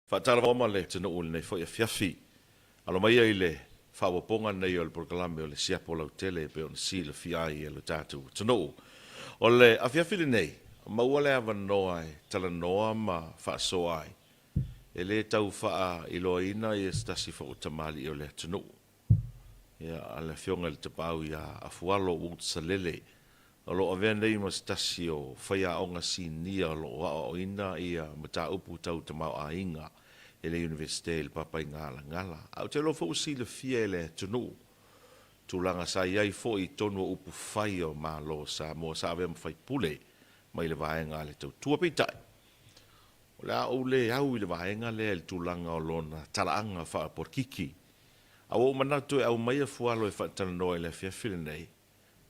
Faatalofa ma le atunuu i lenei foi afiafi. Alo maia i le faaopoopoga lenei o le polokalame o le Siapo Lautele e pei ona silafia ai e lo tatou atunuu. O le afiafi lenei, maua le avanoa e talanoa ma faasoa ai, e le tau faailoaina ia se tasi foi o tamalii o le atunuu. Ia, a le Afioga i le Tapaau ia Afualo Walt Salele, o lo o avea nei ma se tasi o faiaoga sinia o lo o aoaoina ia mataupu tau tamaoaiga i le Iunivesite i le Papaigalagala. Ae ou te iloa foi ua silafia e le atunuu tulaga sa i ai foi i totonu o upu fai o Malo o Samoa sa avea ma faipule mai le vaega a le Tautua. Peitai, o le a ou le au i le vaega lea i le tulaga o lona talaaga faapolokiki. A ua ou manatu e aumai Afualo e faatalanoa i le afiafi lenei,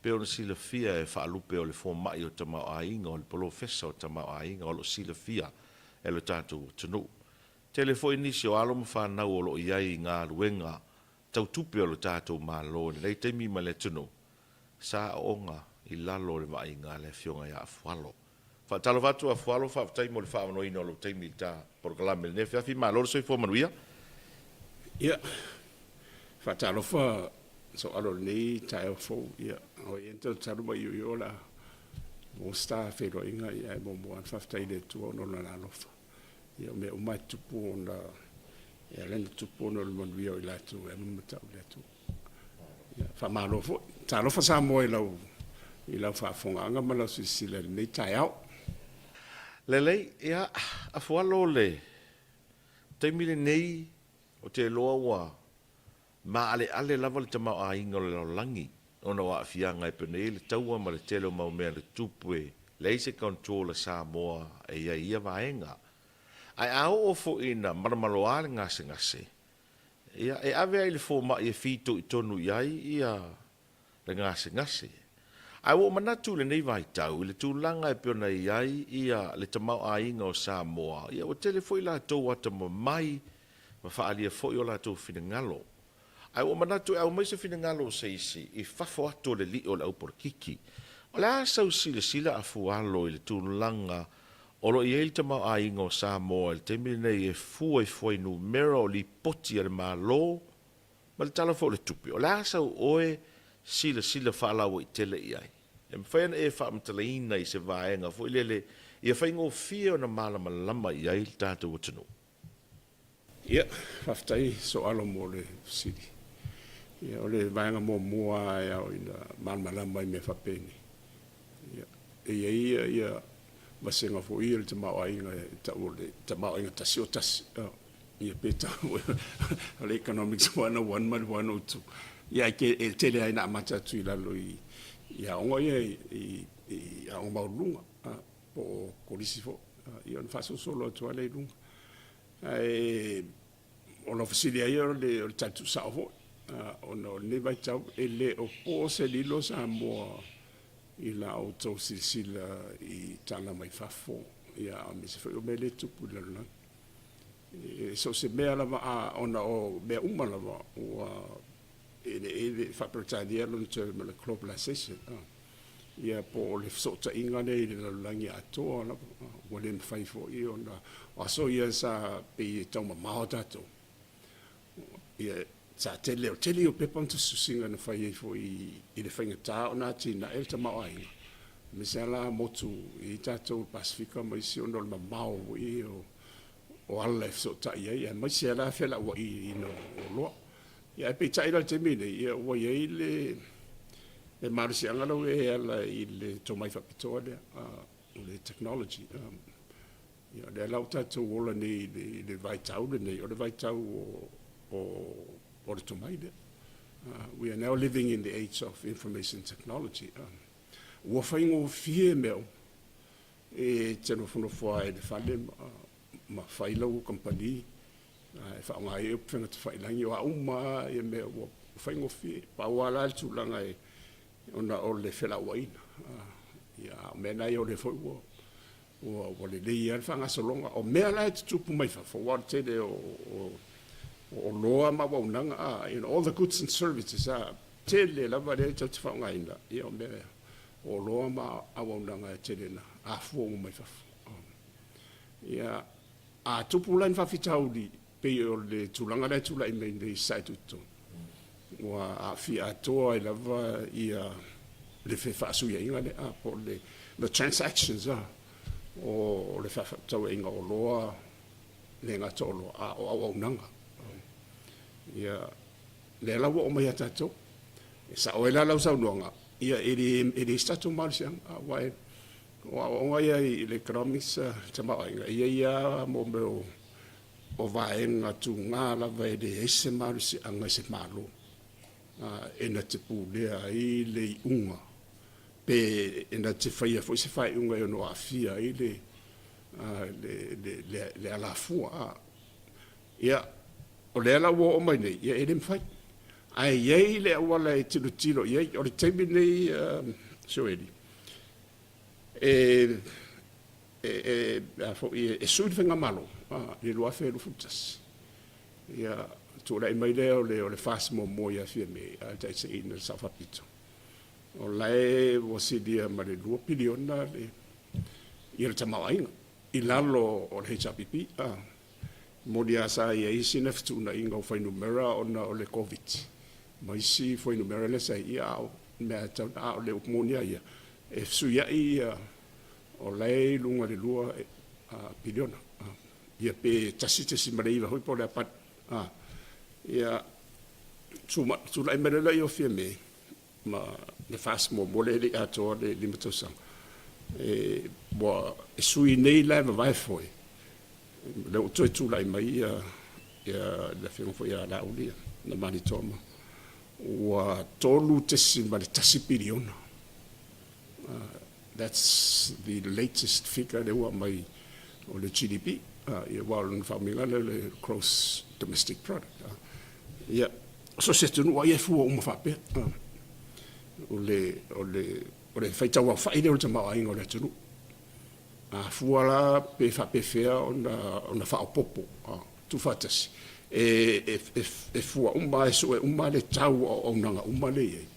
pei ona silafia e faalupe o le fomai o tamaoaiga, o le polofesa o tamaoaiga o lo o silafia e lo tatou atunuu. Tele foi nisi o alo ma fanau o lo o i ai i galuega tau tupe o lo tatou Malo i lenei taimi ma le atunuu, sa aooga i lalo o le vaaiga a le Afioga ia Afualo. Faatalofa atu Afualo, faafetai mo le faaavanoaina o lou taimi i le ta polokalame i lenei afiafi. Malo le soifua manuia. Ia, faatalofa soalo i lenei taeao fou. Ia, o ia na talu mai io la mo se ta feiloaiga, ia ae muamua lava ona faafetai i le Atua ona o Lona alofa. Ia o mea uma e tutupu ona e ala ona tutupu ona o le manuia o i latou e ava i le Atua. Ia, faamalo foi. Talofa Samoa i lau i lau faafofogaaga ma lau silasila i lenei taeao. Lelei, ia, Afualo, o le taimi lenei, ou te iloa ua maaleale lava le tamaoaiga o le lalolagi ona o aafiaga e pei ona i ai le taua ma le tele o mau mea na tutupu e leai se control a Samoa e i ai i ia vaega. Ae a oo foi ina malomaloa le gasegase, Ia, e ave ai i le fomai e fitoitonu i ai ia le gasegase. Ae ua ou manatu i lenei vaitau i le tulaga e pei ona i ai ia le tamaoaiga o Samoa, ia ua tele foi latou atamamai ma faaalia foi o latou finagalo. Ae ua ou manatu e aumai se finagalo o se isi i fafo atu o le lio o le aupolokiki. O le a sau silasila afualo i le tulaga O lo o i ai le tamaoaiga o Samoa i le taimi lenei e fua i fuainumera o lipoti a le Malo ma le Tala foi o le Tupe. O le a sau oe silasila faalauaitele i ai? E mafai ona e faamatalaina i se vaega foi lele ia faigofie ona malamalama i ai le tatou atunuu. Ia, faafetai Soalo mo le fesili. Ia, o le vaega muamua lava e ao ina malamalama i mea faapenei, ia, e i ai ia, ia vasega foi ia o le tamaoaiga e tau o le tamaoaiga tasi o tasi, ia pe tau o le Economics 101 ma le 102. Ia, ae e tele lava ina amata atu i lalo i, i aoga ia i, i aoga maualuluga, po o kolisi foi, ia ona faasolosolo atu lava lea i luga. Ae o lau fesili lava ia o le tali tuusao foi, ona o lenei vaitau e le o po se lilo Samoa i la outou silasila i tala mai fafo, ia aemaise foi o mea lea e tupu i le lalolagi. E so o se mea lava ona o mea uma lava ua e faa-Peretania lona term o le globalization, ia po o le fesootaiga lea i le lalolagi atoa lava, ua le mafai foi ona, o aso ia sa pei e taumamao tatou, ia sa tele, o le tele ia o pepa ma tusitusiga na fai ai foi i le faigata ona atinae le tamaoaiga, aemaise lava la motu i tatou i le Pasefika ma isi ona o le mamao foi o ala e fesootai ai, aemaise lava la felauaiina o oloa. Ia ae peitai la i le taimi lenei, ia ua i ai le le malosiaga la ua e ala i le tomai faapitoa lea, o le technology. Ia o lea la ua tatou ola nei i le vaitau lenei, o le vaitau o le tomai lea. We are now living in the age of information technology. Ua faigofie mea uma. E te nofonofo lava i le fale ma fai lau kamupani e faaaoga ai upega tafailagi, o a uma lava ia mea ua faigofie. Pau lava la le tulaga e, ona o le felauaiga. Ia, a o mea na ia o lea foi ua, ua, ua lelei lava le faagasologa. O mea la e tutupu mai fafo, aua o le tele o, o, o oloa ma auaunaga, a, you know, all the goods and services, a, tele lava lea tatou te faaaogaina, ia o mea, o oloa ma auaunaga e tele ina afua uma mai fafo. Ia. A tupu la ni faafitauli pei o le tulaga lea e tulai mai nei i Sasae Tutotonu, ua aafia atoa ai lava ia le fefaasuiaiga lea, a, po o le the transactions a, o le fefaatauaiga o oloa, le gata o oloa, a o auaunaga. Ia, lea la ua oo mai ia tatou. E sao ai la lau saunoaga, ia e leai se tatou malosiaga, aua e O aoaoga ia i le economics tamaoaiga, e i ai lava mo mea o vaega tuga lava e leai se malosiaga i se Malo e na te pulea ai le iuga pe e na te faia foi se faaiuga e ono aafia ai le alafua. Ia, o lea la ua oo mai nei, ia e le mafai. Ae i ai le auala e tilotilo i ai. O le taimi lenei Joeli, e sui le faigamalo i le 2021, ia tulai mai lea o le FAST muamua ia Fiame a o taitaiina le Sao Faapito, o la e ua silia ma le $2 piliona le tamaoaiga i lalo o le HRPP. E moni lava sa i ai sina fetuunaiga o fuainumera ona o le Koviti ma isi fuainumera lea sa i ai, a o mea lava e a o le upu moni lava ia, e fesuiai ia, o la e i luga i le 2 piliona, ia pe 1.9 foi po o le a pane. Ia, tulai mai loa lea o Fiame ma le FAST muamua lea e le i atoa le 5 tausaga, ua sui nei la e vavae foe, lea ua toe tulai mai le afioga foi ia Laauli na Malietoa ma ua $3.1 piliona. That's the latest figure lea ua aumai o le GDP. Ia aua o lona faaumiga lea o le gross domestic product. Ia, so o se atunuu lava ia e fua uma faapea. O le faitau aofai lea o le tamaoaiga o le atunuu. A fua la pe faapefea ona faaopoopo tuufaatasi, e fua uma, e sue uma le tau o auaunaga uma lea e i ai,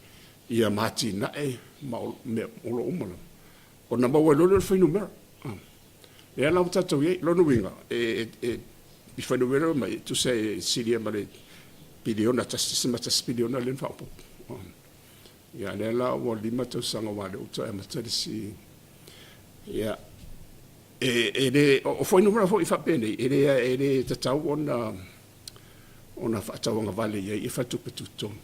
ia ma atinae ma mea olo uma lava, ona maua ai loa lea o le fuainumera. Lea la ua tatou i ai. O lona uiga, i fuainumera mai, e tusa e silia ma le piliona, $1.1 piliona lea na faaopoopo. Ia, lea la ua 5 tausaga aua o lea ua toe amata le isi, ia, e le, o fuainumera foi faapenei, e le tatau ona faatauagavale i ai faletupe tutotonu,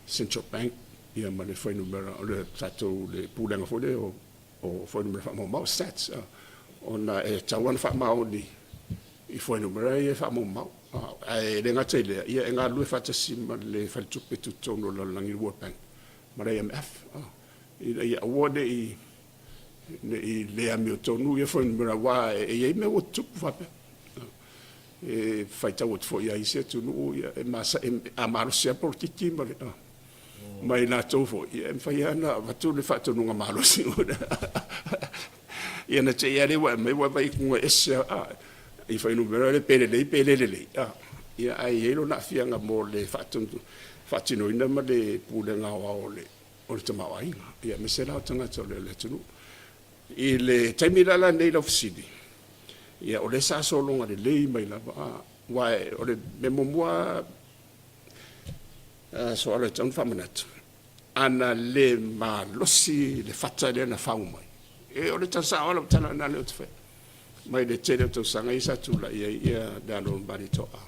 Central Bank, ia ma le fuainumera, o le tatou, le Pulega foi lea o fuainumera faamaumau, stats, ona e tatau ona faamaoni i fuainumera ia e faamaumau. Ae le gata i lea, ia e galulue faatasi ma le Faletupe Tutotonu o le Lalolagi, le World Bank, ma le IMF, ina ia aua ne i le amiotonu ia fuainumera, aua e i ai mea ua tutupu faapea. E faitau atu foi i isi atunuu, ia, a malosi lava polokiki ma le ma i latou foi, ia e mafai lava ona avatu le faatonuga malosi. Ia na te i lava lea ua aumai ua vaai atu e ese lava i fuainumera lea pe lelei pe le lelei. Ia ae i ai lona aafiaga mo le faatinoina ma le pulega aoao o le tamaoaiga, ia aemaise la o tagata o le atunuu. I le taimi la lenei lau fesili, ia o lea sa sologa lelei mai lava, aua o le mea muamua Soala e tatau ona faamanatu, ana le malosi le fata lea na fau mai, e o le tala sao lava lau tala lena lea ou te faia. Mai le tele o tausaga ia sa tulai ai le alo o Malietoa,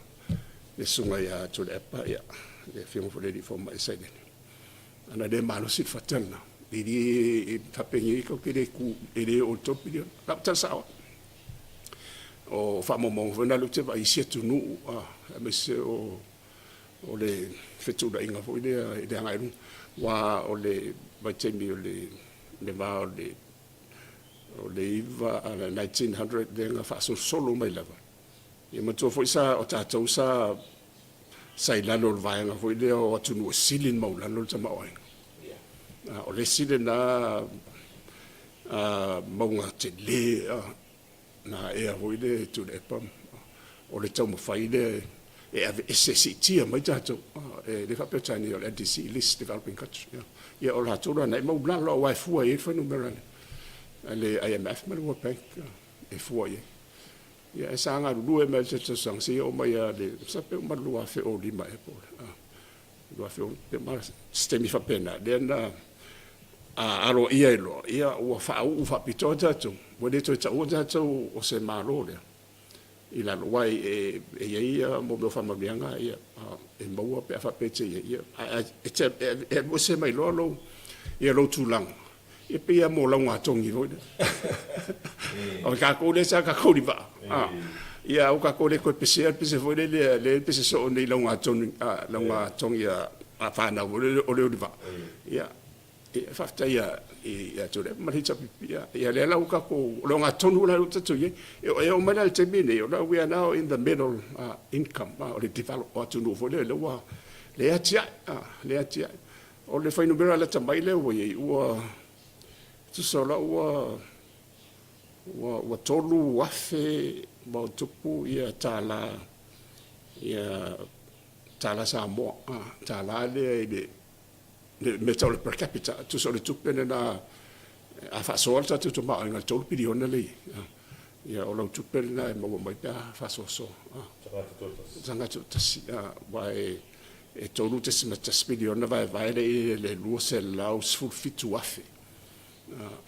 le susuga ia Tuilaepa, ia, le afioga foi i le alii fomai Sailele. Ana le malosi le fata lena, e le faapenei tatou te le tu, e le oo i le $3 piliona. Lau tala sao lava. O faamaumauga foi na lea ou te vaai i isi atunuu, aemaise o o le fetuunaiga foi lea i le agai i luga, aua o le vaitaimi o le va o le 1900 lea na faasolosolo mai lava. Ia manatua foi sa o tatou sa i lalo o le vaega foi lea o atunuu e sili ona maualalo le tamaoaiga. O le isi lena mauga tele Na aea foi le Tuilaepa, o le taumafai lea e aveese, e siitia mai tatou. E le faa-Peretania o le LDC, Least Developing Country. Ia o latou la na e maulalo aua e fua i ai le fuainumera a le IMF ma le World Bank e fua i ai. Ia, e sa galulue mai i le tausaga seia oo mai ia le, masalo pe uma le 2005 ea po o le 2006, pe uma se taimi faapena, lea na aloaia ai loa, ia ua faauu faapitoa tatou, ua le toe taua tatou o se Malo lea i lalo, aua e i ai mea o faamanuiaga ia e maua pe a faapea e te i ai, ia, ae e alu ese mai loa lou, ia lou tulaga, ia pei lava mo laugatogi foi lea. O tatou lea sa tatou i le vaa, ia aua tatou le toe pesea le pese foi lele lea e pese soo nei i laugatogi a fanau foi lele o le o i le vaa. Ia, faafetai ia Tuilaepa ma le HRPP. Ia lea la ua tatou, o le ogatotonu la lea ua tatou i ai. E oo mai la i le taimi lenei, o la we are now in the middle income, o le develop o atunuu foi lea ua lea e atiae, lea e atiae. O le fuainumera lata mai lea ua i ai, ua tusa o lau ua 3,000 ma ona tupu tala tala Samoa, tala lea i le mea e tau o le per capita, tusa o le tupe lena a faasoa le tatou tamaoaiga i le $3 piliona lea e i ai, ia o lau tupe lena e maua mai pe a faasoasoa. Tagata toatasi. Aua e $3.1 piliona vaevae lea i ai le 217,000,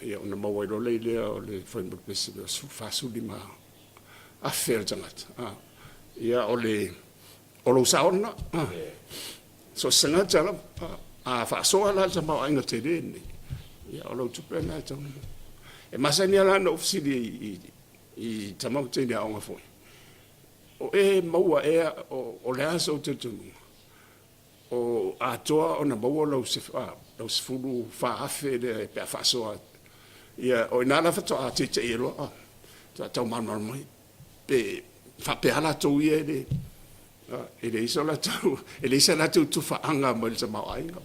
ia ona maua ai loa lea o le fuainumera 45 afe o le tagata. Ia o le o lou sao lena. So o se tagata lava, a faasoa la le tamaoaiga tele lenei, ia o lau tupe lena e tatau ona maua. E masani lava la ona ou fesili i tama ma teine aoga foi, o e maua ea, o le a sou talitonuga, o atoa ona maua lau 14,000 lea pe a faasoa atu? Ia, o i ina la faatoa teitei ai loa, faatoa tau malamalama mai. Pe faapea lava latou ia e le, e leai so latou, e leai sa latou tufaaga mai le tamaoaiga.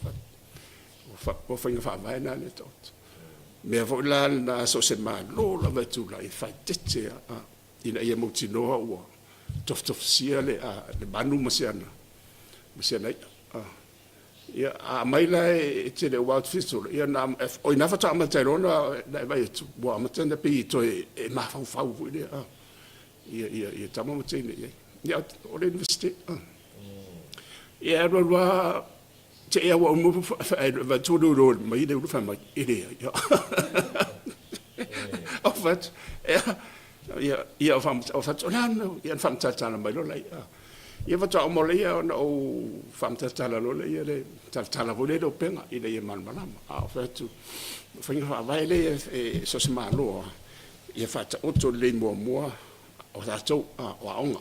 O faiga faavae na lea e taoto. O mea foi la lena so o se Malo lava e tulai, e faaeteete lava ina ia mautinoa ua tofutofusia le manu ma si ana i'a. Ia, a aumai la e te le o out festival, ia na, o i ina faatoa amata ai loa ona e vaai atu, ua amata ona pei e toe e mafaufau foi lea, ia tama ma teine i ai. Ia, o le Iunivesite. Ia, e alu alu lava, te i lava ua uma vaai atu ua leoleo mai le ulu fai mai, e leai. Ou fai atu, ia, ia, ou fai atu, o le a le mea, ia ona faamatalatala mai loa lea. Ia faatoa uma loa lea ona ou faamatalatala loa lea le talatala foi lea i le upega ina ia malamalama. A ou fai atu, o faiga faavae lea e so o se Malo lava, ia faataoto lelei muamua o tatou o aoga,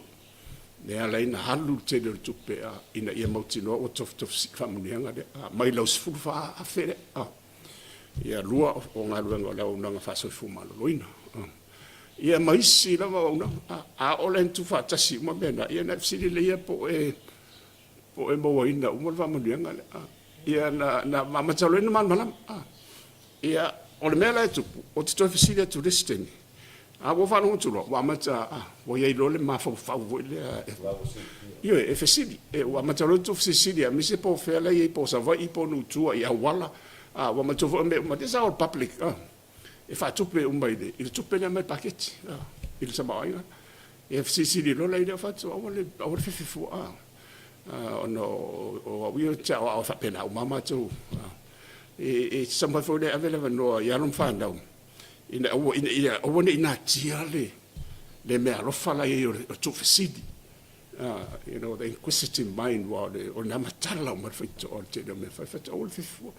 lea e ala ai ona alu le tele o le tupe ina ia mautinoa ua tofutofu faamanuiaga lea mai lau $14,000 lea. Ia lua o galuega o le auaunaga faasoifua maloloina. Ia ma isi lava auaunaga. A oo la ina tuufaatasi uma mea na, ia ona e fesili lea po o e mauaina uma le faamanuiaga lea. Ia na amata loa ona malamalama. Ia, o le mea la e tupu, ou te toe fesili atu i le isi taimi, a ua faalogo atu loa, ua amata, ua i ai loa le mafaufau foi lea, ioe, e fesili. Ua amata loa ona tuufesilisili, aemaise po o fea la e i ai, po o Savaii po o nuu i tua i auala. Ua manatua foi o mea uma, these are all public, e faatupe uma i le tupe lea mai le paketi, i le tamaoaiga. Ia fesilisili loa la i lea fatu, aua le, aua le fefe fua, ona o au ia ou te aoao faapena uma lava matou. E taumafai foi e ave le avanoa i alo ma fanau, ina ia aua ne i natia le meaalofa la e i ai o le tuufesili. You know, the inquisitive mind, aua o le matala uma le faitotoa o le tele o mea fai, fai atu, aua le fefe fua.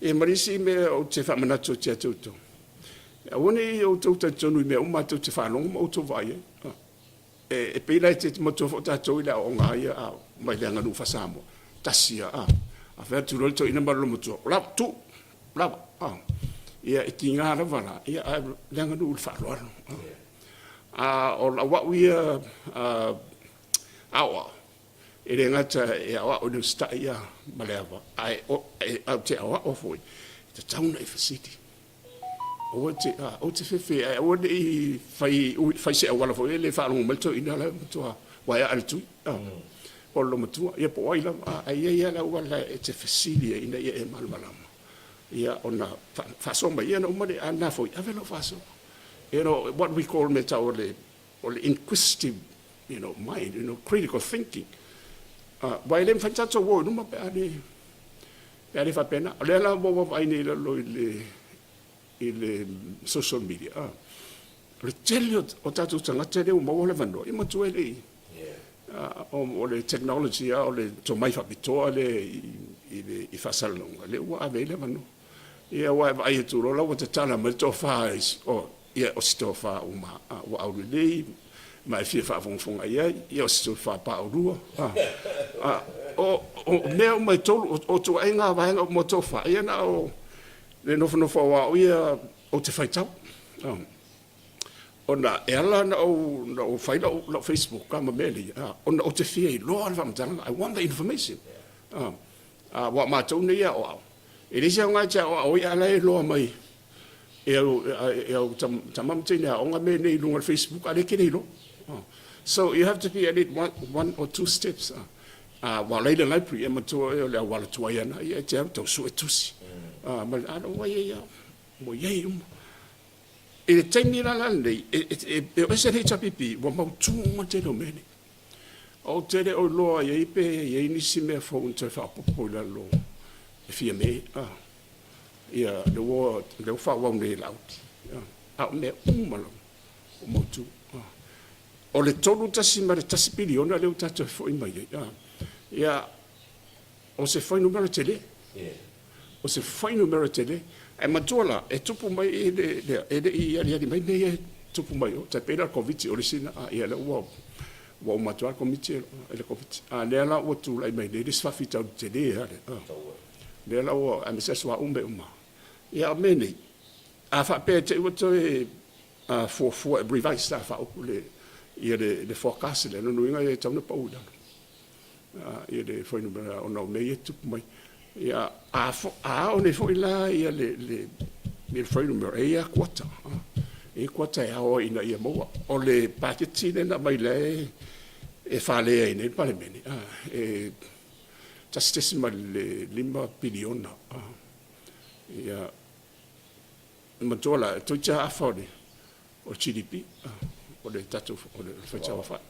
Ia ma le isi mea ou te faamanatu atu ia te outou, aua ne i outou talitonu i mea uma tou te faalogo ma outou vaai ai. E pei la e te manatua foi tatou i le aoaoga lava ia mai le aganuu faa-Samoa, tasi lava, a fai atu loa le toeaina ma le olomatua, ua lava, tuu, lava. Ia e tiga lava la, ia ae le aganuu i le faaaloalo. A o lau au ia aoao, e le gata e aoao i le usitai ma le ava, ae ou te aoao foi, e tatau ona e fesili. Aua te, aua te fefe, ae aua ne i fai, fai se auala foi lele e faalogo mai le toeaina la e matua uaea le tui, po o le olomatua, ia po o ai lava, ae i ai lava le auala e te fesili ai ina ia e malamalama, ia ona faasoa mai. Ia ona uma lea, a na foi, ave lau faasoa. You know, what we call mea tau o le o le inquisitive you know, mind, you know, critical thinking. Aua e le mafai ona tatou o i luma pe a le, pe a le faapena. O lea la ua ou vaavaai nei i lalo i le, i le social media, o le tele o tatou tagata lea ua maua le avanoa, ia matua e le i, o le technology lava, o le tomai faapitoa lea i le i faasalalauga, lea ua ave ai le avanoa. Ia aua e vaai atu loa la ua tatala mai le tofa o, ia o se tofa uma ua aulelei ma e fia faafogafoga i ai, ia o se tofa paolua. O mea uma e tolu, o ituaiga vaega uma o tofa, ia na o le nofonofo aua o ia ou te faitau. Ona e ala ona ou fai lau Facebook ma mea nei, ona ou te fia iloa le faamatalaga, I want the information. Aua o matou nei e aoao, e leai se aoga e te aoao ai a o la e iloa mai e au tama ma teine aoga mea nei i luga o le Facebook a o lea e te le iloa. So you have to be at least one or two steps. Aua o la e i le library, e manatua oe o le auala tuai ana, ia e te alu tau sue tusi. Ma le, a ua i ai lava, ua i ai uma. I le taimi la lenei, e o ese le HRPP, ua mautu uma le tele o mea nei. Ou te le o iloa i ai pe i ai nisi mea fou na toe faaopoopo i lalo e fia me, ia, lea ua, lea ua faaauau nei e Laauli, a o mea uma lava ua mautu. O le $3.1 piliona lea ua tatou foi mai ai, ia, O se fuainumera tele. O se fuainumera tele. Ae manatua la, e tupu mai i le, lea, e le i aliali mai mea ia e tupu mai o, tai pei la o le Koviti, o le isi lena, a ia lea ua, ua uma atu lava le Komiti i le Koviti. A lea la ua tulai mai nei le isi faafitauli tele lava lea. Lea la ua, aemaise lava suauu ma mea uma. Ia a o mea nei, a faapea e te i ua toe fuafua e revise la faaupu le, ia le forecast lea, lona uiga e tatau ona pau i lalo. Ia le fuainumera ona o mea ia e tutupu mai. Ia, a ao nei foi la ia le, le, le fuainumera, e i ai lava kuata. E i ai kuata e ao ai ina ia maua. O le paketi lea na aumai la e fale ai nei le Palemene, e $1.5 piliona. Ia, manatua la, e toeitiiti lava afa o le GDP, o le tatou, o le faitauaofai.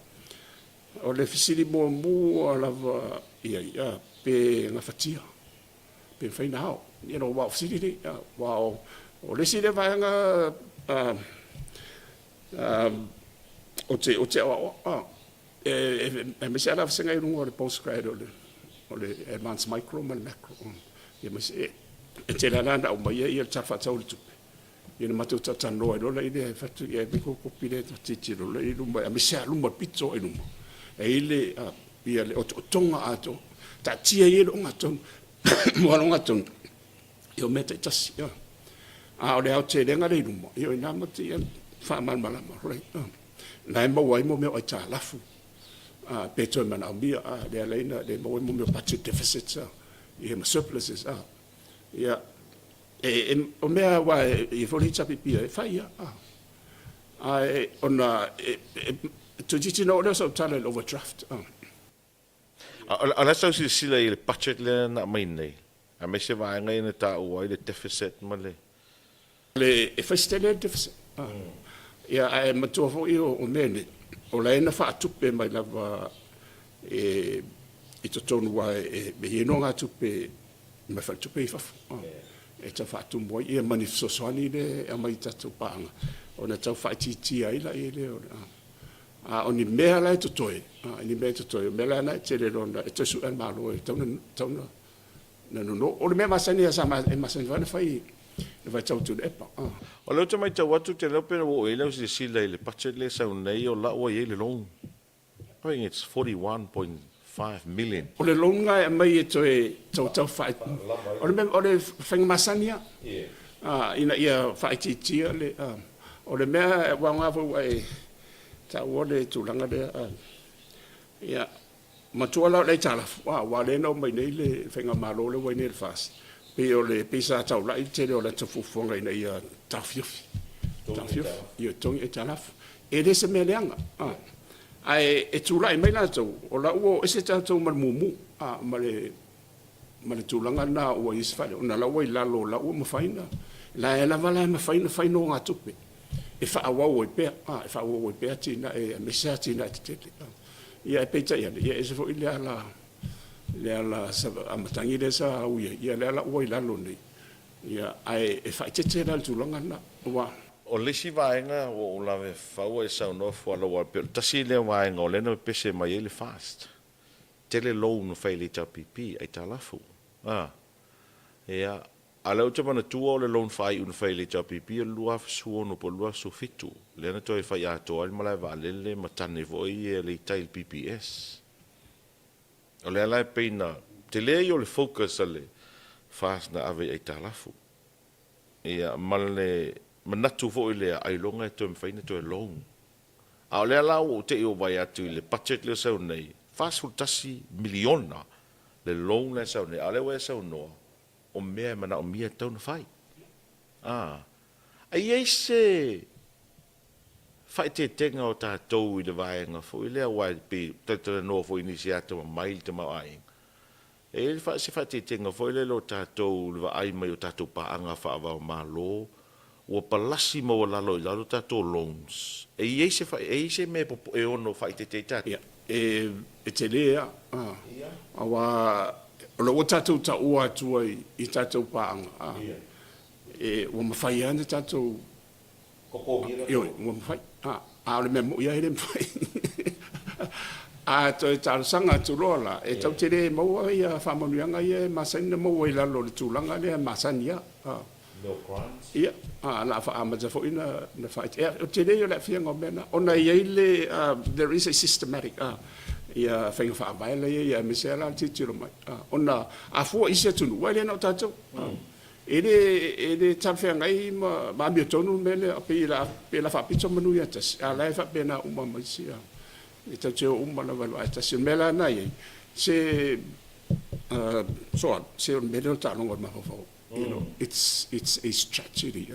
O le fesili muamua lava i ai, pe gafatia, pe mafai ona ao. Ia aua o fesili nei, aua o le isi lea vaega ou te aoaoa, aemaise lava vasega i luga o le postgrad o le advance micro ma le macro. Aemaise e tele lava la ona aumaia le Tala Faatatau o le Tupe, Ia na matou talatalanoa ai loa lea e fai atu, ia ave kou kopi lea ta tilotilo loa i luma, aemaise lava luma i le pito i luma, e i ai le, ia le otootoga atoa, taatia ia i le ogatotonu, aua o le ogatotonu, ia o mea taitasi, ia. A o le aotelega lea i luma, ia o i ina matou te ia faamalamalama, right, na e maua ai mea o aitalafu, pe toe manaomia, lea e ala ai ona le maua ai mea o budget deficits, ia ma surpluses, ia. O mea aua e i ai foi le HRPP e fai ia, ae ona e toeitiiti ona oo lea o sau tala i le overdraft. A o le a sau silasila i le budget lea na aumai nei, aemaise vaega ia na taua ai le deficit ma le. E fai se tele le deficit. Ia ae matua foi o mea nei, o la e na faatupe mai lava i totonu aua e i ai nogatupe mai faletupe i fafo e tau faatumu ai ia ma ni fesoasoani lea e aumai i tatou paaga ona tau faaitiitia ai laia lea o le a o ni mea la e totoe ni mea e totoe o mea la na e tele loa e toe sue a le Malo e tatau ona nono. O le mea masani lava sa e masani foi ona fai i le vaitau Tuilaepa. O lea ou te matau atu ou te le iloa pe ua oo i ai lau silasila i le budget lea e sau nei o la ua i ai le loan. I think it's 41.5 million. O le loan lena e aumai e toe tau faa, o le mea, o le faiga masani lava ina ia faaitiitia le, o le mea ua aoga foi ua e taua le tulaga lea, ia, matua la o le aitalafu, aua o lea na omai nei le faigamalo lea ua i ai nei le FAST, pei o le, pei sa taulai le tele o latou fuafuaga ina ia taofiofi, taofiofi, ia totogi aitalafu. E le se mea leaga, ae e tulai mai latou, o la ua o ese tatou ma le mumu, ma le, ma le tulaga lena ua i ai se faailoga, ona o la ua i lalo, o la ua mafai ona, la e lava la e mafai ona fai nogatupe. e faaauau ai pea, e faaauau ai pea atinae aemaise atinae tetele. Ia ae peitai ane, ia e ese foi le ala, le ala matagi lea sa ui ai, ia lea la ua i lalo nei, ia ae e faaeteete la i le tulaga lena, aua. O le isi vaega ua ou lave fau a e saunoa Fuala aua e pei o le tasi lea vaega o lea na pepese mai ai le FAST. Tele loan na fai e le HRPP, aitalafu. A. Ia, a o lea ou te manatua o le loan faaiu na fai e le HRPP o le 2016 po o le 2017, lea na toe fai atoa ai le malae vaalele ma tane foi ia le tai i le PPS. O lea la e pei na tele ia o le focus a le FAST na ave i aitalafu. Ia, ma le manatu foi lea ailoga e toe mafai ona toe loan. A o lea la ua ou te i ou vaai atu i le budget lea e sau nei, $41 miliona le loan la e sau nei, a o lea ua e saunoa, o mea e manaomia e tatau ona fai. A, a i ai se faaeteetega o tatou i le vaega foi lea, aua e pei e talatalanoa foi i nisi e atamamai i le tamaoaiga, e i ai se faaeteetega foi lele o tatou i le vaai mai o tatou paaga faava o Malo, ua palasi maualalo i lalo tatou loans. E i ai se, e i ai se mea e ono faaeteete ai tatou? Ia, e tele lava, aua o lea ua tatou taua atu ai i tatou paaga, ua mafai lava ona tatou Totogi Ioe, ua mafai. A o le mea moni lava e le mafai. A toe talosaga atu loa la, e tatou te le maua ia faamanuiaga ia e masani ona maua i lalo o le tulaga lea e masani lava. No grants. Ia, o le a faaamata foi ona faaeteete. Ia, o le tele ia o le aafiaga o mea na, ona e i ai le, there is a systematic ia faiga faavae la e i ai, aemaise lava la le tilotilo mai. Ona a fua i isi atunuu, aua e le na o tatou. E le talafeagai ma amiotonu le mea lea, pei o le a faapito manu ia tasi, a o la e faapena uma ma isi, e tatou te o uma lava i le vaa e tasi. O le mea la lena e i ai, se Soa, se o le mea lea o le taaloga o le mafaufau, you know, it's a strategy.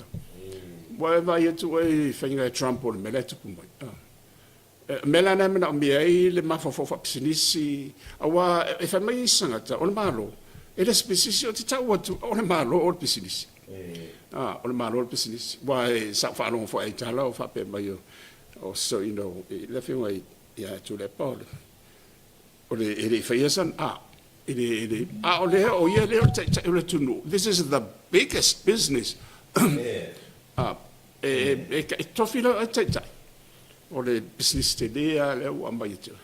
Ua e vaai atu oe i faiga e Trump o le mea la e tupu mai. O le mea la lena e manaomia ai le mafaufau faapisinisi, aua e fai mai isi tagata, o le Malo, e le o se pisinisi. Ou te tau atu, o le Malo o le pisinisi. O le Malo o le pisinisi. Aua sa ou faalogo foi i tala o faapea mai o so you know, le afioga ia Tuilaepa, o le, e le i faia sana, a, e le, e le, a o lea, o ia lea o le taitai o le atunuu. This is the biggest business. E tofi lau ai taitai. O le pisinisi tele lava lea ua aumai ia te oe.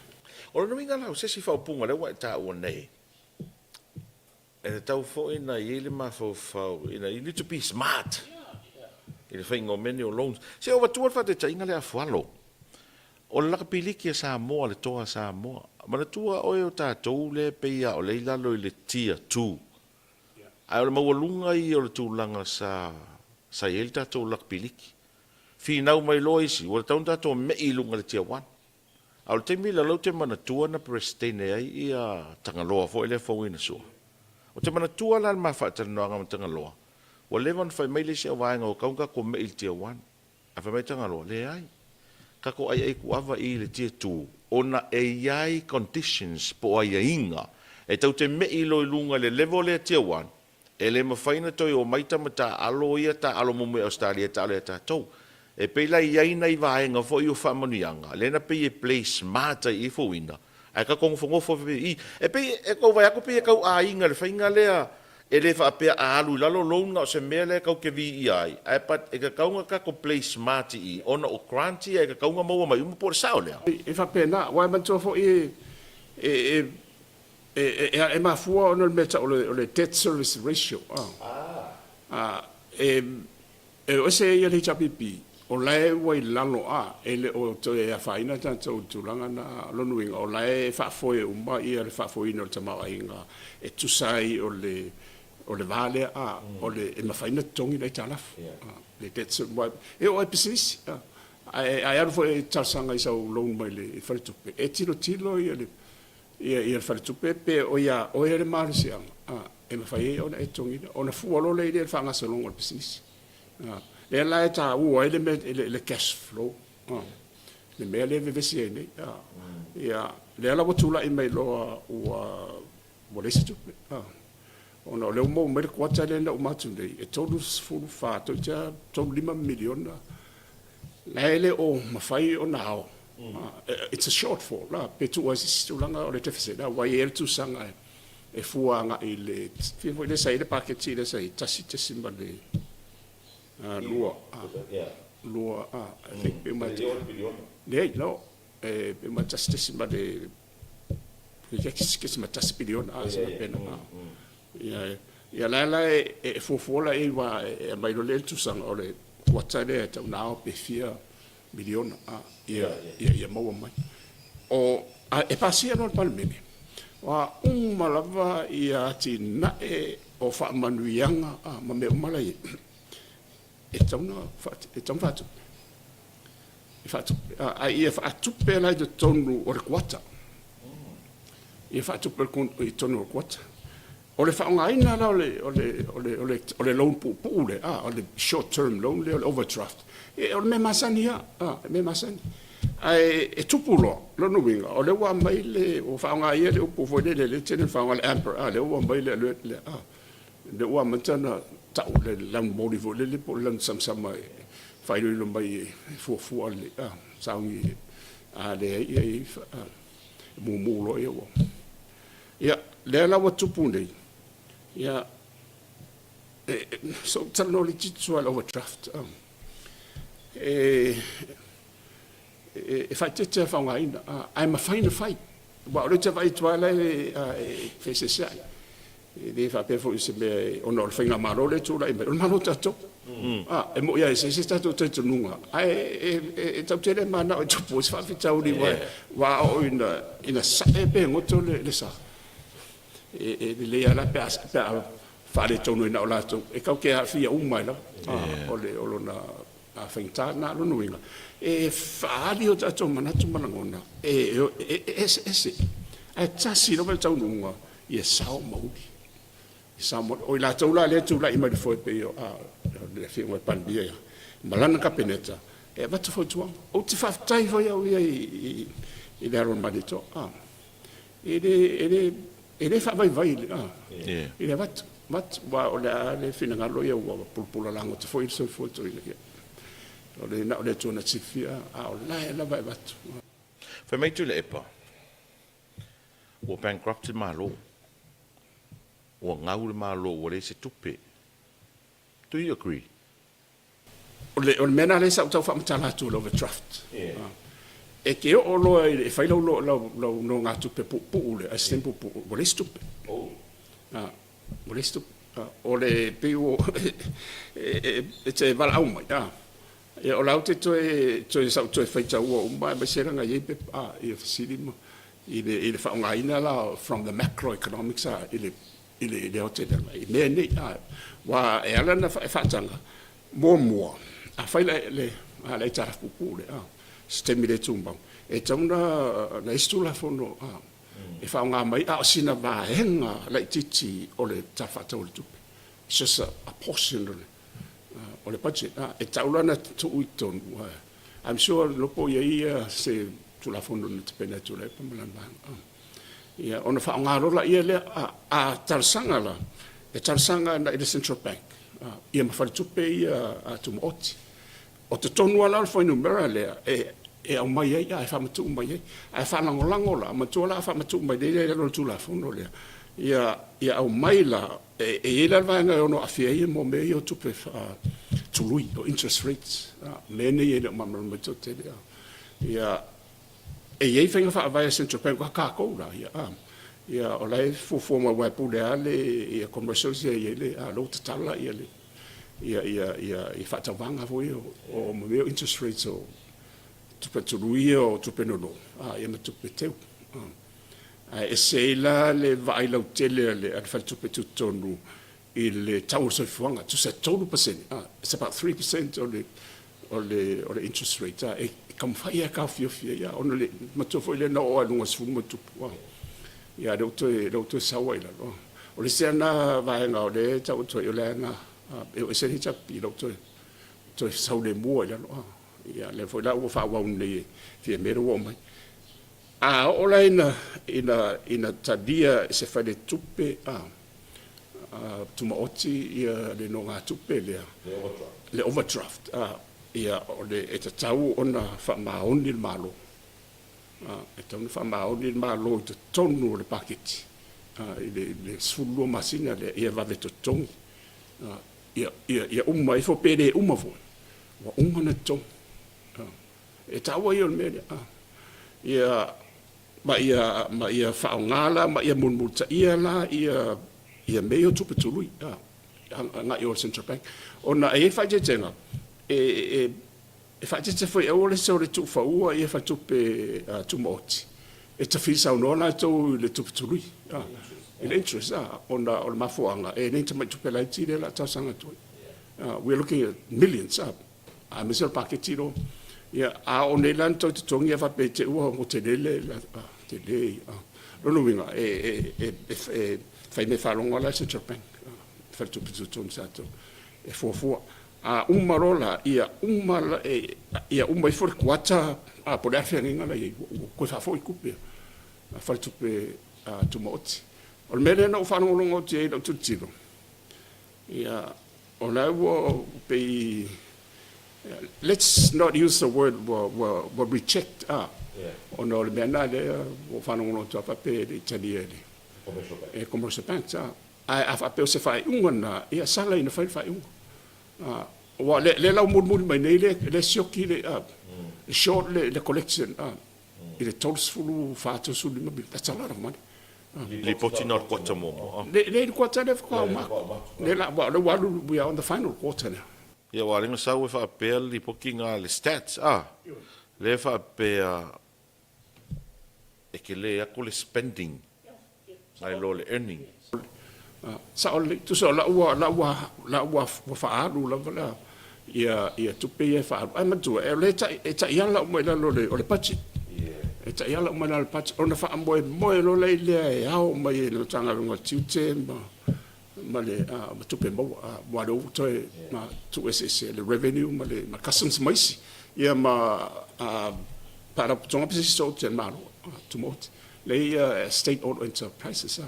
O lona uiga la, o se isi faaupuga lea ua e taua nei, e tatau foi ona i ai le mafaufau, you know, you need to be smart i le faiga o mea nei o loans. Se i ou avatua le faataitaiga lea a Fualo, o le lakapiliki a Samoa, le toa a Samoa. Manatua oe o tatou lea e pei lava o lea i lalo i le tier 2, ae o le maualuga ia o le tulaga sa sa i ai le tatou lakapiliki. Finau mai loa isi, ua tatau ona tatou me'i i luga i le Tier One. A o le taimi lea o lea ou te manatua na Peresetene ai ia Tagaloa foi lea Fouina Sua. Ou te manatua la le ma faatalanoaga ma Tagaloa, ua leva ona fai mai le isi au vaega ua tatau ona tatou me'i i le Tier One. Ae fai mai Tagaloa, leai, tatou aiai kuava i le Tier 2 ona e i ai conditions po o aiaiga e tou te me'i loa i luga i le level lea Tier One, E le mafai ona toe omai tama taaalo ia taaalo muamua i Ausetalia e taaalo ia tatou. E pei la e i ai nai vaega foi o faamanuiaga lea na pei e play smart ai i Fouina ae tatou nofonofo ai i. E pei e tau vaai atu pei e tau aiga le faiga lea e le faapea a alu i lalo loan na o se mea lea tatou te viia ai ae but e tatau ona tatou play smart i i ona o grant ia e tatau ona maua mai uma po o le sao lea. E faapena, aua e manatua foi e E mafua ona o le mea e tau o le debt service ratio. E o ese ia le HRPP, o la e ua i lalo a, e le o toe afaina tatou i le tulaga lena. O lona uiga, o la e faafoe uma le faafoeina o le tamaoaiga e tusa ai o le va lea, o le, e mafai ona totogi le aitalafu. Le debt service, e oo lava i pisinisi. Ae alu foi e talosaga i sau loan mai le faletupe, e tilotilo le ia le faletupe pe o ia oe le malosiaga e mafai ai ona e totogiina, ona fua loa lea i le faagasologa o le pisinisi. Lea la e taua ai le mea, le cash flow, le mea lea e vevesi ai nei. Ia, lea la ua tulai mai loa ua leai se tupe, ona o lea ua maua mai le kuata lea na uma atu nei, e 34 toeitiiti lava 35 miliona. La e le o mafai ona ao, it's a shortfall la, pe tuu ai se isi tulaga o le deficit, aua e i ai le tusaga e fua agai i le, fia foi lea sa i ai le paketi lea sa i ai, 1.2, 2, I think pe uma atu. Leai, no, pe uma 1.1 piliona, se mea faapena. Ia, ia la la e, e fuafua la i ai aua e aumai loa le tusaga o le kuata lea e tau na ao pe fia miliona a, ia, ia, ia maua mai. O, a e pasia loa le Palemene, ua uma lava ia atinae o faamanuiaga a, ma mea uma la e i ai, e tatau ona, e tatau ona faatupe. E faatupe, a ia faatupe la i totonu o le kuata. Ia faatupe i totonu o le kuata. O le faaaogaina la o le, o le, o le, o le, o le loan puupuu lea, a, o le short term loan lea, o le overdraft, e, o le mea masani lava, a, le mea masani. Ae e tupu loa, lona uiga, o lea ua aumai le, ua faaaoga ia le upu foi lele lea e tele ina faaaoga, le amber, a, lea ua aumai le alert lea, a. Lea ua amata ona tau le lanumoli foi lele po o le lanusamasama e faailoilo mai e fuafua le sauni a leai e i ai mumu loa ia ua. Ia, lea la ua tupu nei, ia, se i ou talanoa laitiiti lava i le overdraft. E faaeteete lava le faaaogaina, ae mafai ona fai. Aua o lea ou te vaai atu lava la e feeseeseai. E le faapea foi o se mea e, ona o le faigamalo lea e tulai mai, o le Malo tatou. E moni lava e eseese tatou talitonuga, ae e tatou te le mananao e tupu ai se faafitauli aua a oo ina sae pe goto le sa, e lelei lava la pe a faaletonu ai na o latou, e tatou te aafia uma ai lava. O lona faigata lena. O lona uiga, e faaali o tatou manatu ma lagona e eseese, ae tasi lava le taunuuga ia sao ma uli. Ia sao ma uli. O i latou la lea e tulai mai i le foe pei o le Afioga i le Palemia ia, ma lana Kapeneta, e avatu fautuaga. Ou te faafetai foi au ia i le alo o le Malietoa. E le faavaivai i le avatu, avatu, aua o le a le finagalo ia ua pulapula lagota foi le soifua toeaina ia. O le na o le Atua na te silafia, a o la e lava e avatu. Fai mai Tuilaepa, Ua bankrupt le Malo. Ua gau le Malo ua leai se tupe. Do you agree? O le mea lena lea sa ou tau faamatala atu o le overdraft. E te oo loa i le, e fai lau lau nogatupe puupuu lea, assistant puupuu, ua leai se tupe. Ua leai se tupe. O le pei ua e te valaau mai, Ia, o la ou te toe, toe, sa ou toe faitaua uma aemaise leaga e i ai pepa, a, ia fesili ma, i le, i le faaaogaina la from the macroeconomics a, i le, i le, i le aotelega i mea nei, a. Aua e ala ona faataga, muamua, afai le, le, a, le aitalafu puupuu lea, a, se taimi le tumau, e tatau ona, ona i ai se Tulafono, a, e faaaoga mai a o sina vaega laitiiti o le Tala Faatatau o le Tupe. It's just a, a portion o le, o le budget e tatau la ona tuu i totonu. I'm sure le iloa po o i ai se Tulafono na tapena e Tuilaepa ma lana vaega. Ia, ona faaaoga loa laia lea. A talosaga la, e talosaga agai i le Central Bank ia ma faletupe ia tumaoti. O totonu lava la o le fuainumera lea e aumai ai, e faamatuu mai ai. Ae faalagolago la, matua la a faamatuu mai nei i lalo o le Tulafono lea, ia aumai la, e i ai la le vaega e ono aafia ai mea ia o tupe tului, o interest rates, mea nei e le o malamalama ai le toatele. Ia, e i ai faiga faavae a Central Bank a tatou la, ia, o la e fuafua mai aua e pule lava le commercials ia e i ai le, a o lea ua tatala le ia faatauvaga foi o mea o interest rates o tupe tului ia o tupe nono, ia ma tupe teu. Ae ese ai la le vaai lautele a le Faletupe Tutotonu i le tau o le soifuaga, tusa e 3%, it's about 3% o le o le o le interest rate, e taumafai lava e taofiofi ai, ona o le matua foi lea na oo lava i luga o le 10 ma tupu, ia lea ua toe lea ua toe sau ai i lalo. O le isi lava lena vaega o lea e tau atu ai, o lea na e oo ese le HRPP, lea ua toe toe sau lemu ai i lalo, ia lea foi la ua faaauau nei e Fiame lea ua oo mai. A oo la ina, ina, ina talia e se faletupe a, a tumaoti ia le nogatupe lea, le overdraft, le overdraft a, Ia, o le, e tatau ona faamaoni le Malo. E tatau ona faamaoni le Malo i totonu o le paketi i le 12 masina lea, ia vave totogi. Ia uma ifo pe le uma foi, ua uma ona totogi. E taua ia o le mea lea. Ia, ma ia faaaoga la ma ia mulimulitaia la ia mea ia o tupe tului agai o le Central Bank. Ona e i ai faaeteetega, e faaeteete foi aua le sole tuufaua ia faletupe tumaoti, e tafili saunoa latou i le tupe tului, i le interest, ona o le mafuaaga, e le ni tamai tupe laiti lea o le a talosaga atu ai. We are looking at millions, aemaise o le paketi loa. Ia, a oo nei la ina toe totogi ae faapea i te i ua tele le tele. Lona uiga, e fai mea faalogo lava la le Central Bank, faletupe tutotonu tatou, e fuafua. A uma loa la, ia uma, ia uma ifo le kuata po o le a le feagaiga la e i ai, ua toe faafoi tupe a faletupe tumaoti. O le mea lea na ou faalogologo atu i ai i lau tilotilo, ia, o la ua pei, let's not use the word ua reject, ona o le mea lena lea ua faalogologo atu lava faapea e le i talia e Commercial Banks. Ae a faapea o se faaiuga lena, ia sala ina fai le faaiuga. Aua lea la ua mulimuli mai nei le sioki le short le collection i le 34, 35 miliona. That's a lot of money. Lipoti na o le kuata muamua. Le i le kuata lea faatoa uma atu. Lea la, aua o lea ua alu, we are on the final quarter now. Ia, aua o lea na sau e faapea le lipoti na le stats, lea e faapea e tele atu le spending nai lo le earning. Sao lelei, tusa o lau ua lau ua lau ua ua faaalu lava la ia tupe ia e faaalu. Ae manatua, o lea e tai e taiala uma i lalo o le budget. E taiala uma i lalo o le budget ona faamoemoe loa lea e ao mai e le Matagaluega o Tiute ma le ma tupe maua aua o lea ua toe tuueseese le revenue ma le customs ma isi ia ma faalapotopotoga pisinisi tumaoti a le Malo tumaoti lea ia state owned enterprises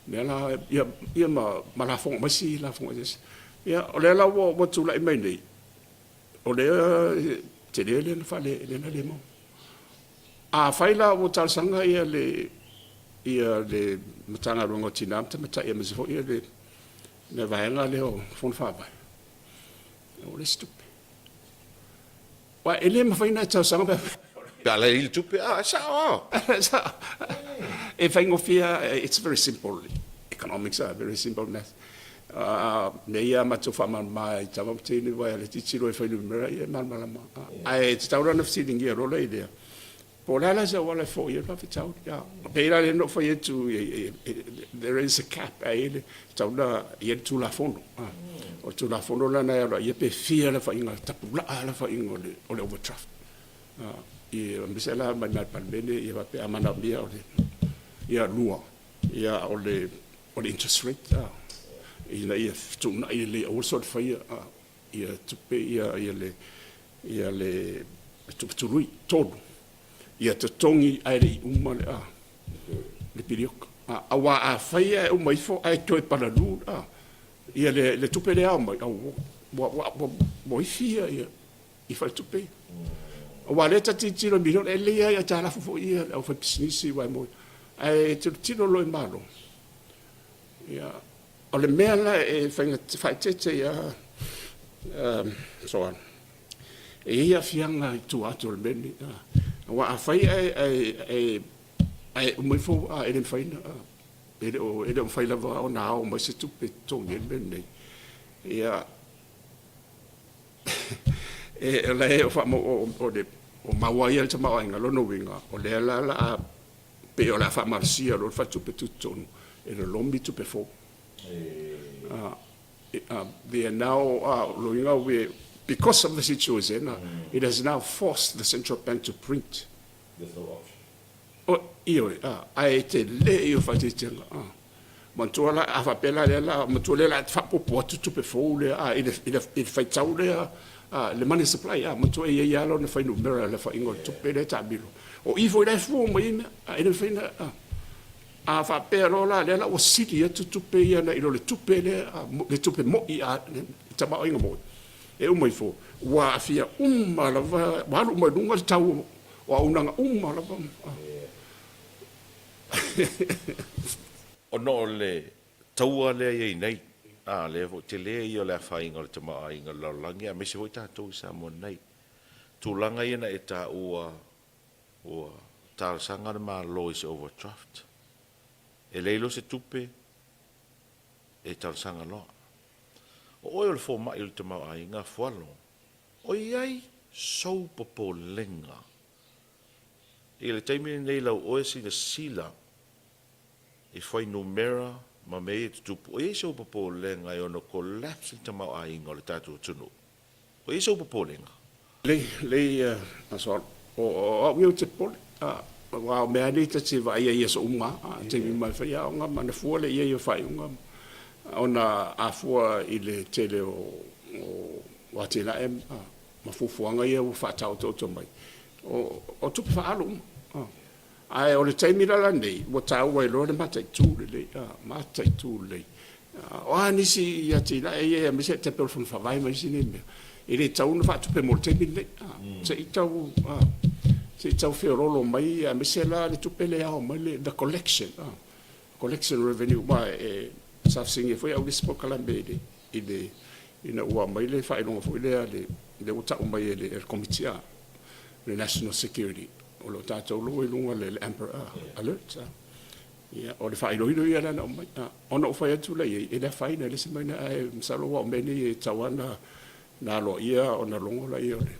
lea la ia ma lafoga ma isi lafoga eseese. Ia o lea la ua tulai mai nei o lea tele lea na faale lea na le maua. Afai la ua talosaga ia le ia le Matagaluega o Tina ma Tamaitai aemaise foi ia le le vaega lea o Fono Faavae, ua leai se tupe. Aua e le mafai ona e talosaga pe a leai le tupe, a, e sao lava. E faigofie lava, it's very simple economics, very simple math. Mea ia a matou faamalamalama i tama ma teine aua e tilotilo i fuainumera ia e malamalama. Ae tatau la ona fesiligia loa lea, po o le a la se auala e foia ai le faafitauli. E pei la lea na ou fai atu, there is a cap, ae i ai le, tatau ona i ai le Tulafono. O le Tulafono la lena e aloaia pe fia le aofaiga, tapulaa le aofaiga o le overdraft. Aemaise la mai le Palemene ia faapea a manaomia o le, ia lua, ia o le interest rate ina ia fetuunai lelei aua le soona faia ia tupe ia le ia le tupe tului. Tolu, ia totogi ae le i uma le le pilioka. Aua afai ae uma ifo ae toe palalu ia le tupe lea e ao mai, ua ifi ia i faletupe ia. Aua o lea ta te tilotilo i miliona, e lelei lava i aitalafu foi ia le aufaipisinisi aua e moni. Ae tilotilo loa i Malo, ia, o le mea la e faaeteete ai lava Soala, e i ai aafiaga i tua atu o le mea lenei. Aua afai ae uma ifo e le mafai ona, e le o mafai lava ona ao mai se tupe e totogi ai le mea lenei, ia, o la e maua ai le tamaoaiga. O lona uiga, o lea la o le a pei o le a faamalosia loa le faletupe tutotonu e lolomi tupe fou. They are now, lona uiga, because of the situation, it has now forced the central bank to print. There's no option. Ioe, ae tele ia o faaeteetega. Manatua la, a faapea la lea la, manatua lea o le a faaopoopo atu tupe fou lea i le faitau lea, le money supply, manatua e i ai lava lona fuainumera i le aofaiga o le tupe lea e taamilo. O i foi la e fua uma i ai mea, e le mafai ona, a faapea loa la lea la ua sili atu tupe ia nai lo le tupe lea, le tupe moni, le tamaoaiga moni. E uma ifo, ua aafia uma lava, ua alu uma i luga le tau o auaunaga uma lava. Ona o le taua lea e i ai nei, a, lea foi tele ia o le afaina o le tamaoaiga o le lalolagi aemaise foi tatou i Samoa nei. Tulaga ia na e taua ua talosaga le Malo i se overdraft. E leai loa se tupe e talosaga loa. O oe o le fomai o le tamaoaiga, Fualo, o i ai sou popolega i le taimi lenei lau oe silasila i fuainumera ma mea ia e tutupu, o i ai sou popolega e ono collapse le tamaoaiga o le tatou atunuu? O i ai sou popolega? Lei, lei Aso Alo. O, o au ia ou te popole, aua o mea lava nei ta te vaaia i aso uma lava, taimi uma e fai aoga ma ana fua lea i ai o faaiuga ona a fua i le tele o, o atinae ma fuafuaga ia ua faataotooto mai, o, o tupe faaalu uma. Ae o le taimi la lenei, ua taua ai loa le mataitu lelei, mataitu lelei. O a nisi atinae ia aemaise e tai pei o le Fono Faavae ma isi nei mea, e le tatau ona faatupe mo le taimi lenei. Se i tau, se i tau feoloolo mai aemaise la le tupe lea e ao mai le the collection, collection revenue aua e sa fesiligia foi au i le isi polokalame i le, i le, ina ua aumai le faailoga foi lea a le, lea ua tau mai e le Komiti a le National Security, o lo o tatou logo i luga o le Amber Alert. Ia, o le faailoilo ia lea na aumai. Ona ou fai atu lea i ai, e le afaina, e le se mea lena, ae masalo aua o mea nei e tatau lava ona aloaia ona logo lea o le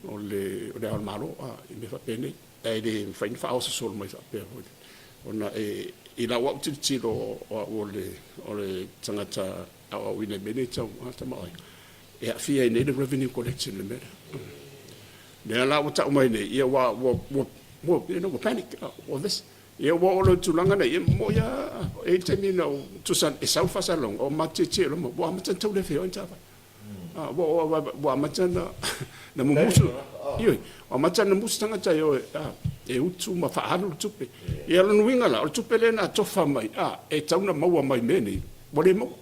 Ao o le Malo i mea faapenei. Ae le mafai ona faaoso solo mai faapea foi ona e, i lau au tilotilo o au o le tagata aoaoina i mea nei tau tamaoaiga, e aafia ai nei le revenue collection i le mea lea. Lea la ua tau mai nei, ia ua, ua, ua, ua, you know, ua panic, oh, this, ia ua oo loa i le tulaga lea, ia moni lava, e i ai le taimi na ou, tusa e sau le faasalalauga, o matietie loa ma, ua amata ona tau le feoi ni taavale. Ua, ua, ua amata ona, na mumusu, ioe, ua amata ona musu tagata e o e, e utu ma faaalu le tupe. Ia o lona uiga la, o le tupe lea na tofa mai, e tatau ona maua mai i mea nei, ua le maua.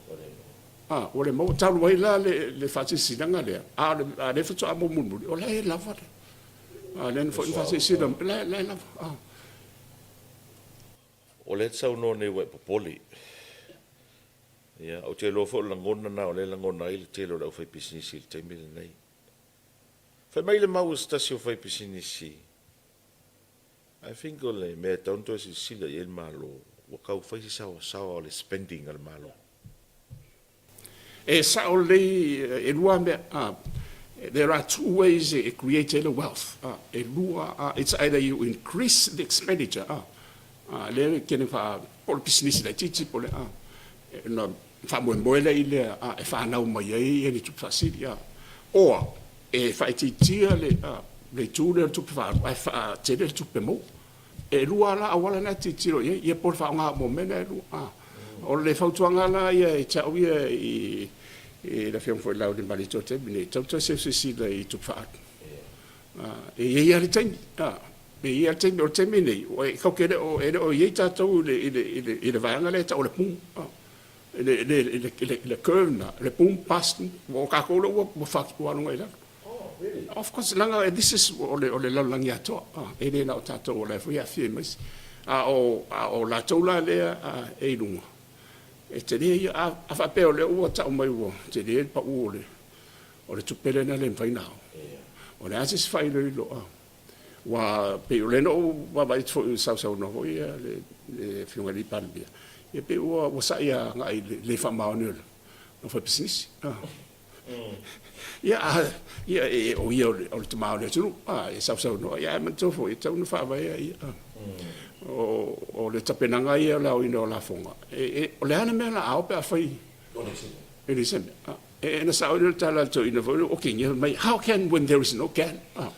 A, ua le maua talu ai la le, le faasilasilaga lea, a o le, a lea faatoa maua mulimuli, o la e lava le, a lea na foi na faasilasila, la, la e lava. A. O lea e te saunoa nei ua e popole. Ia, ou te iloa foi o le lagona lena o lea e lagona ai le tele o le aufaipisinisi i le taimi lenei. Fai mai le mau a se tasi o faipisinisi, I think o le mea e tatau ona toe silasila i ai le Malo, ua tau fai se saoasaoa o le spending a le Malo. E sao lelei, e lua mea, there are two ways e create ai le wealth, e lua, it's either you increase the expenditure, lea e kene wha, po o le pisinisi laitiiti po o le a, ona faamoemoe lea i lea e fanau mai ai ni tupe faasili, or e faaitiitia le le itu lea o le tupe faaalu ae faatele le tupe maua. E lua la auala na e tilotilo i ai, ia po o le faaaoga uma o mea na e lua. O le fautuaga la ia e te au ia i le Afioga foi i le Launiunamalitoa i le taimi lenei, e tatau ona toe silasila i tupe faaalu. E i ai lava le taimi, e i ai lava le taimi. O le taimi lenei, e le o i ai tatou i le vaega lea e tau o le boom, le curve lena, le boom bust, o tatou lea ua ua alu i lalo. Of course, leaga this is o le lalolagi atoa, e le na o tatou o la e foi e aafia ai ma isi. A o latou la lea e i luga, e tele ia. A faapea o lea ua tau mai ua tele le pau o le tupe lea na le mafai ona ao, o le a se isi faailoilo? Aua pei o lea na ou vaavaai atu foi i sausaunoa foi a le Afioga i le Palemia, ia pei ua sa'i agai i le le faamaoni o le aufaipisinisi. Ia, ia, o ia o le tama o le atunuu, e sausaunoa, ia ae manatua foi, e tatau ona faavaea ia. O le tapenaga ia o le aoina o lafoga, o le a le mea o le a ao pe afai e leai se mea? E na sao le tala a le toeaina foi lea, okay, fai mai, how can when there is no can? I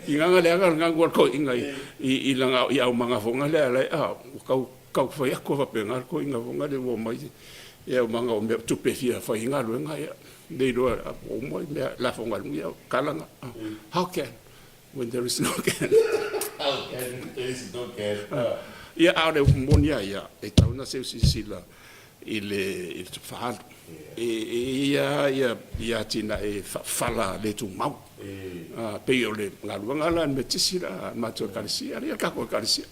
gaga leaga le gagu a le toeaina i lana i aumaga foi lea la ua tau tau fai atu faapena le toeaina foi lea ua omai i aumaga o mea tupe e fia fai ai galuega ia le iloa ua uma mea lafoga i luga ia tala na how can when there is no can? How can when there is no can? Ia a o le upu moni lava ia e tatau ona seu silasila. i le i le tupe faaalu. E i ai lava ia atinae faafala le tumau. E pei o le galuega la a le Metotisi la a le matou Ekalesia, le tatou Ekalesia.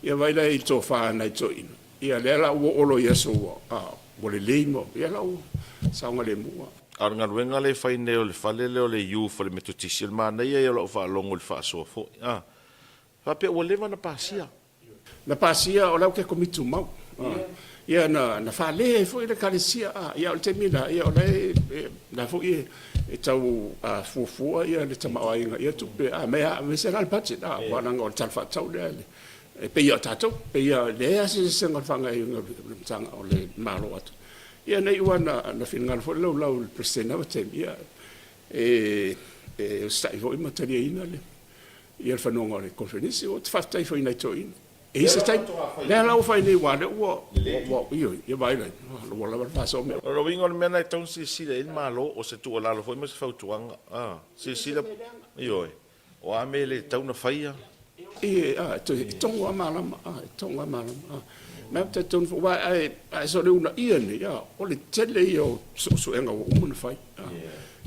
Ia vaai la i le tofa a nai toeaiina, ia lea la ua oo loa i aso ua ua lelei ma ia la ua saogalemu lava. A o le galuega lea e fai nei o le fale lea o le youth o le Metotisi, o le manaia ia o lau faalogo i le faasoa foi. A faapea ua leva ona pasia. Na pasia o la ou te komiti tumau. Ia na na fale ai foi le ekalesia a ia o le taimi lena ia o la e la foi e tau fuafua ia le tamaoaiga ia tupe a me a aemaise la le budget a aua leaga o le Tala Faatatau lea e pei a o tatou pei a leai a se eseesega o le faagaoioiga o le matagaluega o le Malo atoa. Ia na iu lava na finagalo foi le laulau i le Peresetene o lena vaitaimi ia e usitai foi ma taliaina le ia le fanoga o le Koneferenisi. Ou te faafetai foi i nai toeaiina. E i ai se taimi, lea la ua fai nei aua o lea ua, ua, ioe, ia vaai la i ai, ua lava le faasoa mea. O le uiga o le mea lena e tatau ona silasila i ai le Malo, o se tuualalo foi ma se fautuaga, silasila, ioe, o a mea e le tatau ona faia. E togo lava malama, e togo lava malama. Ma ou te talitonu foi, aua a e soona uunaia nei, o le tele ia o suesuega ua uma ona fai.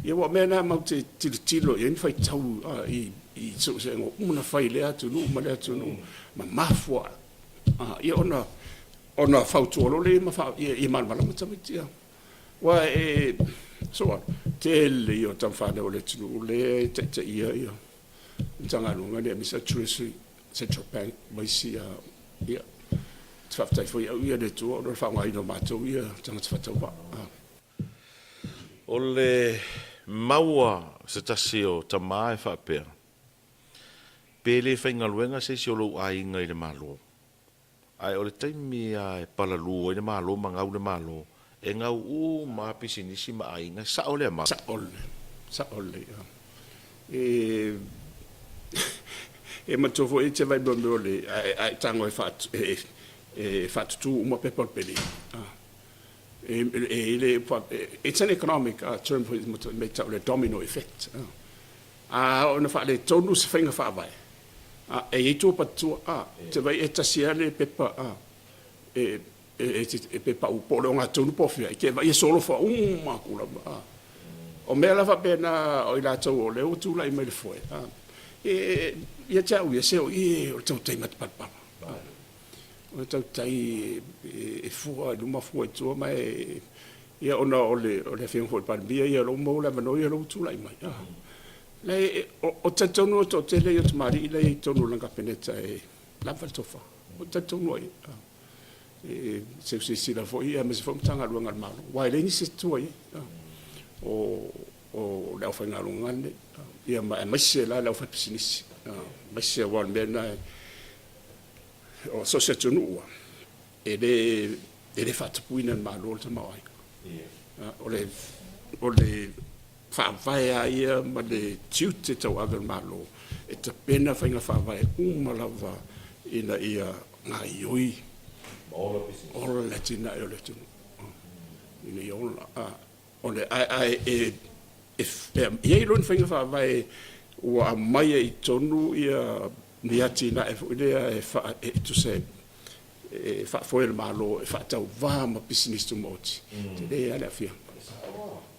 Ia aua o mea na matou te tilotilo i ai ma faitau i suesuega ua uma ona fai i lea atunuu ma lea atunuu ma mafuaaga, ia ona fautua loa lea ma ia malamalama tamaiti. Aua e so tele ia o tama fanau a le atunuu lea e taitaia ia Matagaluega lea aemaise Treasury, Central Bank ma isi ia. Ou te faafetai foi au ia i le Atua ona o le faaaogaina o matou ia tagata faatauvaa. O le mau a se tasi o tama e faapea, Pe le faigaluega se isi o lou aiga i le Malo, ae o le taimi lava e palalū ai le Malo ma gau le Malo, e gau uma lava pisinisi ma aiga, e sao lea mau? Sao lelei, sao lelei. E e manatua foi e te vaai mea o le a e tago e faatutu uma pepa o le pele. E le it's an economic term foi me tau le domino effect. A oo ina faaletonu se faiga faavae, e i ai tua patatua, te vaai e tasi lava le pepa e e pe pau po o le ogatotonu po o fea, e te vaai e solofa uma atu lava. A. O mea la faapena o i latou o lea ua tulai mai le foe, a, e, ia te au ia, se o i o le tautai matapalapala. A. O le tautai e fua i luma fua i tua ma e, ia ona o le, o le Afioga foi i le Palemia, ia o lea ua maua le avanoa ia o lea ua tulai mai. A. Leai, o talitonu o le toatele ia o tamalii la e i totonu o lana Kapeneta e lava le tofa. O talitonu ai. A. E seu silasila foi aemaise foi Matagaluega a le Malo, aua e leai nisi e tua i ai. O le aufaigaluega lenei, ia ma aemaise la le aufaipisinisi, aemaise aua o le mea lena, o so o se atunuu lava, e le faatupuina e le Malo le tamaoaiga. O le o le faavae lava ia ma le tiute tauave o le Malo e tapena faiga faavae uma lava ina ia gaoioi ola le atinae o le atunuu ina ia ola. O le, ae e i ai loa ni faiga faavae ua aumai ai i totonu ia ni atinae foi lea e e tusa e faafoe e le Malo e faatauva ma pisinisi tumaoti, tele lava le aafiaga.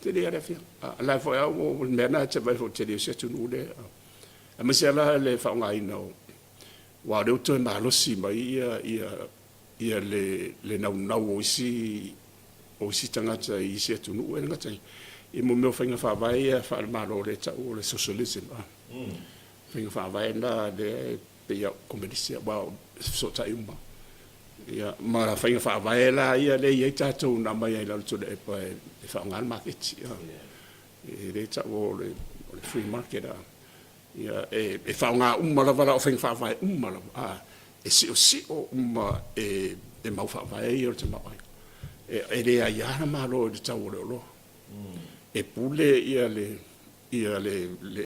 Tele lava le aafiaga. A la foi lava o le mea lena e te vaai foi i le tele o isi atunuu lea, aemaise lava la le faaaogaina o, aua o lea ua toe malosi mai ia ia ia le le naunau o isi o isi tagata i isi atunuu e le gata i mea o faiga faavae ia faale-Malo lea e tau o le socialism, faiga faavae lena lea e pei lava o Komenisi aua e fesootai uma. Ia, ma faiga faavae la ia lea e i ai tatou na aumai ai i lalo o Tuilaepa e faaaoga le maketi. E le taua o le free market. Ia, e faaaoga uma lava la o faiga faavae uma lava, e siosio uma e mau faavae ia o le tamaoaiga. E le aia le Malo i le tau o le oloa. E pule ia le